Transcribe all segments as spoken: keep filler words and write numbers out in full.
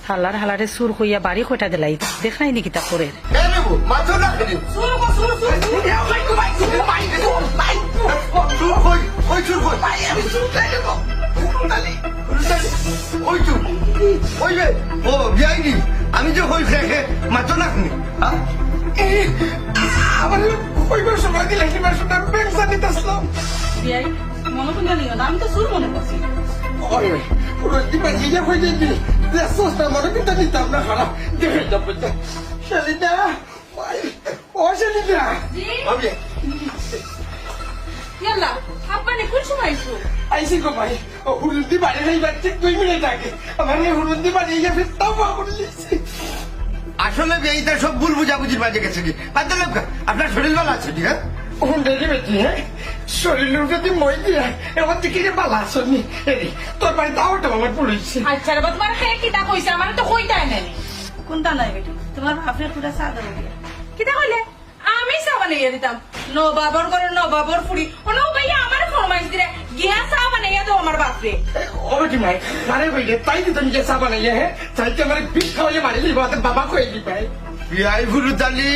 হালার হালারে চুর কইয়া বাড়ি কয়টা দিলাই, দেখরায়নি কিতা করের। এ নেবু, মাথো না কেনে? চুর গো, চুর, চুর, চুর। এ, ভাই গো, ভাই গো, ভাই গো, ভাই গো। চুর কই, কই চুর কই? ভাই, আমি চুর তাই নেবো। চুর তালি, চুর তালি। ওই চুর, ওই বে, ও, বিয়াইনি, আমি যে কই খে খে, মাথো না কেনে? হ্যাঁ? এ, আমার কইবার সময় দিলে, কিবার সময় ব্যাংক জানিত আসলাম। বিয়াই, মনে করি নিও না, আমি তো চুর মনে করছি। ওরে, পুরো দিবা জিয়া হয়ে যাবি। দেখছস না, মনে কিন্তু নিতাম না, খারাপ। দেখে যাবো, যা। শালিদা, ভাই, ও শালিদা। জি? ভাবি। ইয়াল্লা, আব্বা নি কোন সময় আইছো? আইছি গো ভাই, ও হুরুন্দি বাড়ি নেই, বাচ্চা দুই মিনিট আগে। আমার মেয়ে হুরুন্দি বাড়ি গিয়ে ফিরতাম, মা বললিছি। আসলে বে, এইটা সব ভুল বুঝাবুঝির মাঝে গেছে কি? বাদ দে লোক, আপনার শরীর ভালো আছে নি, হ্যাঁ? হুন্ডারি বেটি, হ্যাঁ? শরীরের প্রতি মই দিয়া, এখন থেকে যে বালা আসনি। এই, তোর বাড়ি দাও তো আমার পুলিশ। আচ্ছা রে বা, তোমার হে কিতা কইছে? আমার তো কইতায় নাই। কোনটা নাই বেটি? তোমার বাপরে পুরা চা দেবো গিয়া। কিতা কইলে? আমি চা বানাইয়া দিতাম? নবাবর ঘরে নবাবর ফুড়ি। অনো ভাইয়া আমার ফরমাইশ দিলে, গিয়া চা বানাইয়া দাও আমার বাপরে। ও বেটি মাই, আরে ভাই রে, তাই দিতাম গিয়া চা বানাইয়া, হ্যাঁ? তাই তো আমার বিষ খাওয়াইয়া মারি লিবা, বাবা কই দিবাই। বিয়াই ফুরুতালি,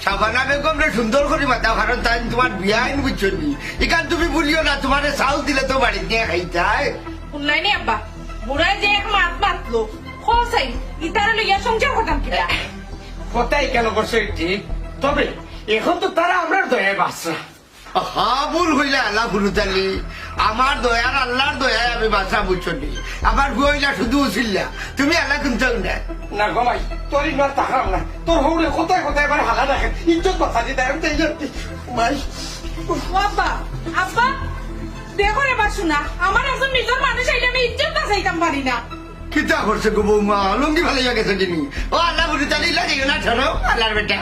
শাবানা বেগমরে সুন্দর করি মাতাও, কারণ তাইন তোমার বিয়াইন বুঝছো নি। ইখান তুমি ভুলিও না, তোমারে চাউল দিলে তো বাড়িত নিয়া খাইতায়। হুনলায়নি আব্বা, বুড়ায় যে এক মাত মাতলো, কও চাই, ইতারে লইয়া সংসার করতাম কিতা? কথা ইখান করছো ঠিক, তবে এখন তো তারা আমরার দয়ায় বাঁচরা। হা, ভুল কইলা আলা ফুরুতালি। আমার দয়ায়, আল্লার দয়ায় আমি বাঁচরা বুঝছো নি। আমার বইলা শুধু উছিল্লা, তুমি আলা কুন্তাও না। না গো ভাই, তোর ইমার তাকাম না। তোর হউরে কথায় কথায় এবার হালা দেখে, ইজ্জত বাঁচানি দেয়, আমি তাই জানতি। ভাই। ও আব্বা, আব্বা, দেখো রে বা শোনা, আমার একজন নিজর মানুষ আইলে আমি ইজ্জত বাঁচাইতাম পারি না। কিতা করছে গো বৌমা, লুঙ্গি ফালাইয়া গেছে নি? ও আলা ফুরুতালি, ইলা যাইও না, ছাড়ো, আলার বেটা।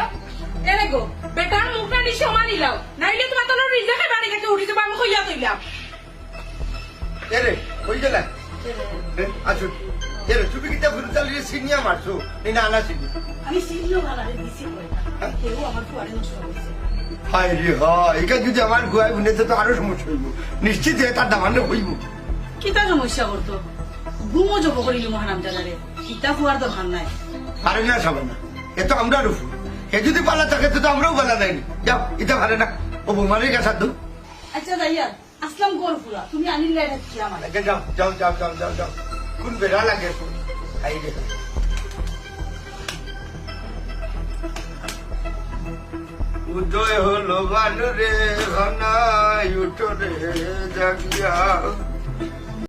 এরে গো, বেটার মুখ না নিশে মারিলাও, নাইলে তোমার তলে রিজেকে বাড়ি থেকে উঠি যাবো, আমি কইয়া দিলাম। এরে, কই গেলা? এ, আসো। এরে, তুমি কিতা ফুরুতালিরে চিনিয়া মারছো? এই না, আনা চিনি। আমি চিনিও না, আরে দিছি কয়টা। হ্যাঁ? কেউ আমার ফুয়ারে নষ্ট করছে। হায় রে হায়, ইটা যদি আমার ফুয়ায় হুনে তো আরো সমস্যা অইবো। নিশ্চিত এ তার দামান্দে অইবো। কিতা সমস্যা করতো? ঘুমও জব করিলি মহারামজাদারে। ইতা ফুয়ার দরকার নাই। পারে না, শাবানা। এ তো আমরার ফুয়া। এ যদি বালা থাকে, তো, তো আমরাও বালা নায় নি। যাও, ইতা পারে না। ও বৌমারে গেছা তো। আচ্ছা, যাইয়া। আসলাম গর ফুরা, তুমি আনিলে এটা কি আমার? আচ্ছা, যাও, যাও, যাও, যাও, যাও, যাও। কোন বেড়া লাগে কোন? এই রে। উদয় হলো ভানুরে, হানায় উঠো রে জাগিয়া।